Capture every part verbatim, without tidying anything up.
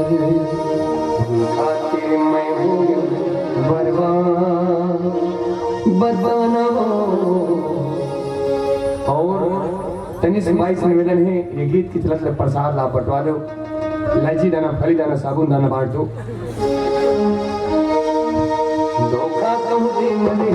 खातिर मैं हूँ बरबान, बरबान हो। और तनिस माई से निवेदन हे, ये गीत के चलत ले प्रसाद ला बंटवा दो, इलायची दाना, फली दाना, साबुन दाना बांट दो। धोखा कहूँ दे मने,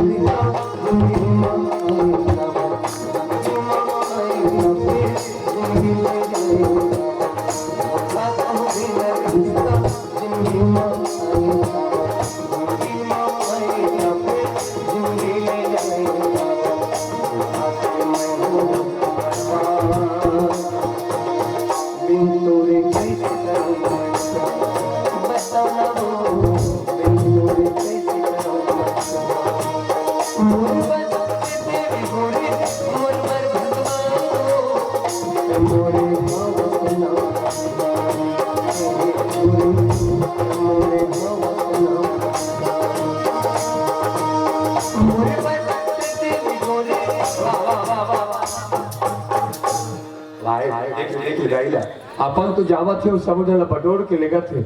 भाई, एक, एक लुगाई ला। अपन तो जावत हे, सब जन ला बटोर के लेगत हे।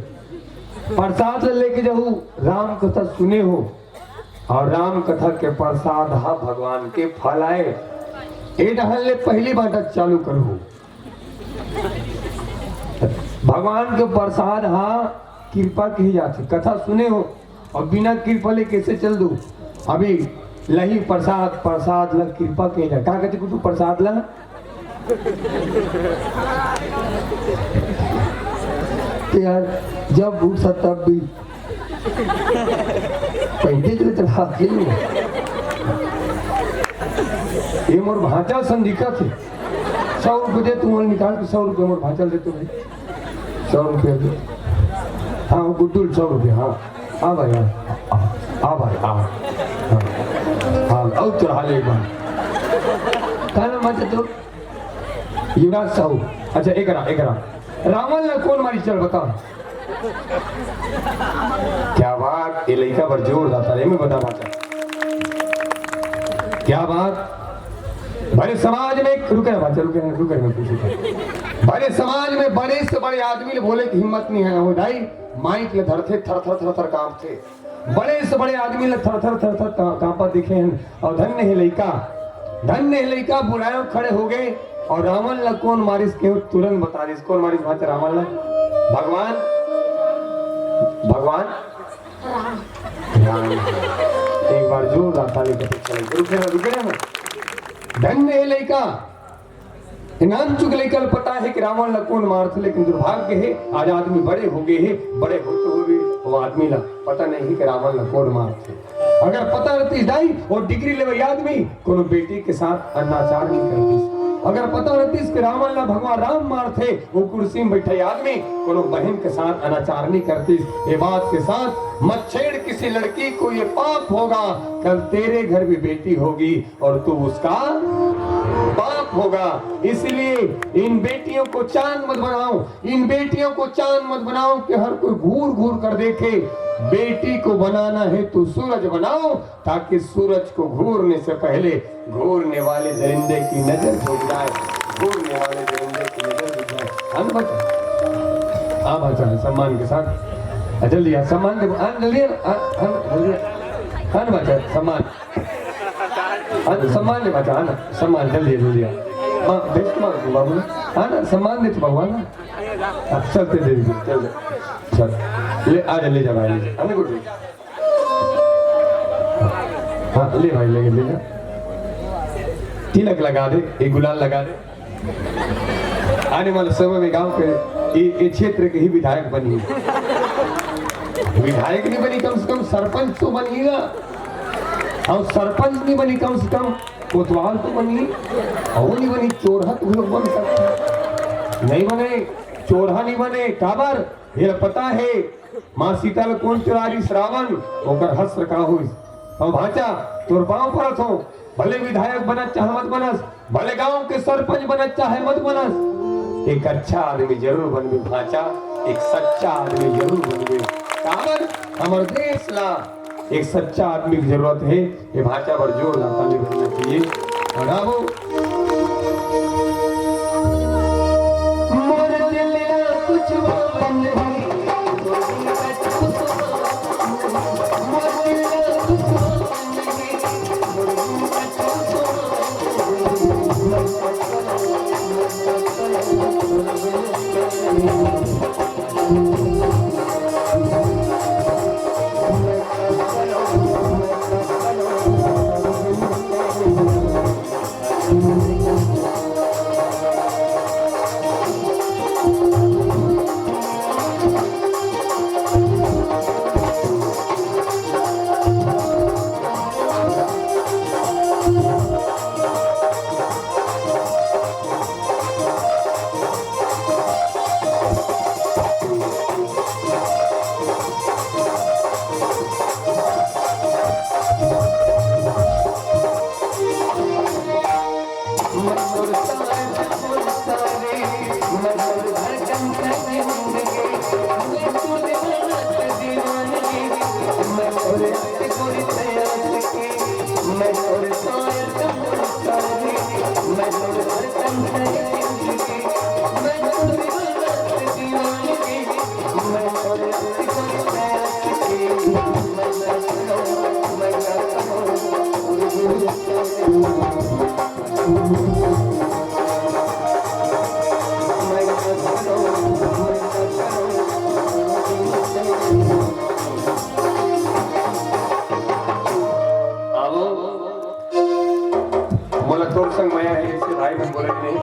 प्रसाद ला लेके जाहू, राम कथा सुने हो, और राम कथा के प्रसाद हा भगवान के फल आए। ए डहर ले पहली बांटा चालू करहू। भगवान के प्रसाद हा कृपा कही जाथे। कथा सुने हो और बिना कृपा ले कैसे चल दो? अभी लही प्रसाद, प्रसाद ला कृपा कही जाए। का कहते कुछ प्रसाद ला? तो यार, जब उठ सकता तब भी पैंतीस ले चढ़ा के ये मोर भांचा सन दिखत हे। सौ रुपये दे, तुम निकाल के सौ रुपये मोर भांचा दे, तुम्हें सौ रुपये दे। हाँ, वो गुड्डू सौ रुपये। हाँ, हाँ भाई, हाँ, हाँ भाई, हाँ, हाँ, हाँ, और चढ़ा ले एक बार। का नाम है तो? युवराज साहू। अच्छा, एकरा, एकरा। रावण ला कौन मारी, चल बता। क्या बात, ये लइका बर जोरदार ताली में बता भांचा। क्या बात। भरे समाज में, रुके ना भांचा, रुके ना, रुके ना, कुछ रुके। भरे समाज में बड़े से बड़े आदमी ले बोले की हिम्मत नहीं है। वो दाई माइक ले धरथे, थर थर थर थर कांपथे। बड़े से बड़े आदमी ला थर थर थर थर का-, कांपत दिखे हैं। और धन्य हे लइका, धन्य हे लइका, बुलायो खड़े हो गए। और रावण ला कौन मारिस के तुरंत बता दिस। कौन मारिस भांचा रावण ला? भगवान, भगवान राम। एक बार जोरदार ताली बजा के चलो। रुके ना, रुके ना। धन्य हे लइका, इनाम चुग लइका ल पता हे कि रावण ला कोन मारथे, लेकिन दुर्भाग्य हे, आज आदमी बड़े हो गए हे, बड़े होते हुए भी वो आदमी ला पता नहीं हे कि रावण ला कोन मारथे। अगर पता रहतीस दाई, वो डिग्री लेवई आदमी कोनो बेटी के साथ अनाचार नहीं करतीस। अगर पता रहतीस कि रावण ला भगवान राम मारथे, वो कुर्सी में बैठे आदमी कोनो बहन के साथ अनाचार नहीं करतीस। ये बात के साथ, मत छेड़ किसी लड़की को, ये पाप होगा, कल तेरे घर भी बेटी होगी और तू उसका बाप होगा। इसलिए इन बेटियों को चांद मत बनाओ, इन बेटियों को चांद मत बनाओ कि हर कोई घूर घूर कर देखे। बेटी को बनाना है तो सूरज बनाओ, ताकि सूरज को घूरने से पहले घूरने वाले दरिंदे की नजर झुक जाए, घूरने वाले दरिंदे की नजर झुक जाए। हाँ ना बच्चा? हाँ बच्चा, सम्मान के साथ। हाँ, जल्दी आ, सम्मान दे, हाँ, जल्दी आ, हाँ, हाँ, जल्दी आ। हाँ ना बच्चा, सम्मान। हाँ, सम्मान ले बच्चा, हाँ ना, सम्मान, जल्दी आ, जल्दी आ। हाँ, बेस्ट मार तू बाबू ना। हाँ ना, सम्मान दे तू बाबू, हाँ ना। हाँ, चलते दे दीजिए, चल दे। चल। ले, आ जा, ले जा भाई, ले जा। हाँ ना, गुड्डू? हाँ, ले भाई, ले, ले जा। तिलक लगा दे, एक गुलाल लगा दे। आने वाले समय में गांव के, ये, ये क्षेत्र के ही विधायक बनिए। विधायक नहीं बनी, कम से कम सरपंच तो बनिएगा। और सरपंच नहीं बनी, कम से कम कोतवाल तो बनिए। और नहीं बनी, चोरहा तो लोग बन सकते हैं। नहीं बने, चोरहा नहीं बने, काबर? ये पता है, माँ सीता ल कोन चुरारिस? रावण। ओकर हश्र का होइस? अउ भांचा, तोर पांव परत हो, भले विधायक बनस चाहे मत बनस, भले गांव के सरपंच बनस चाहे मत बनस, एक अच्छा आदमी जरूर बनबे भांचा, एक सच्चा आदमी जरूर बनबे। काबर? हमर देश ला एक सच्चा आदमी की जरूरत है। ये भांचा बर जोरदार ताली बजना चाहिए। और अब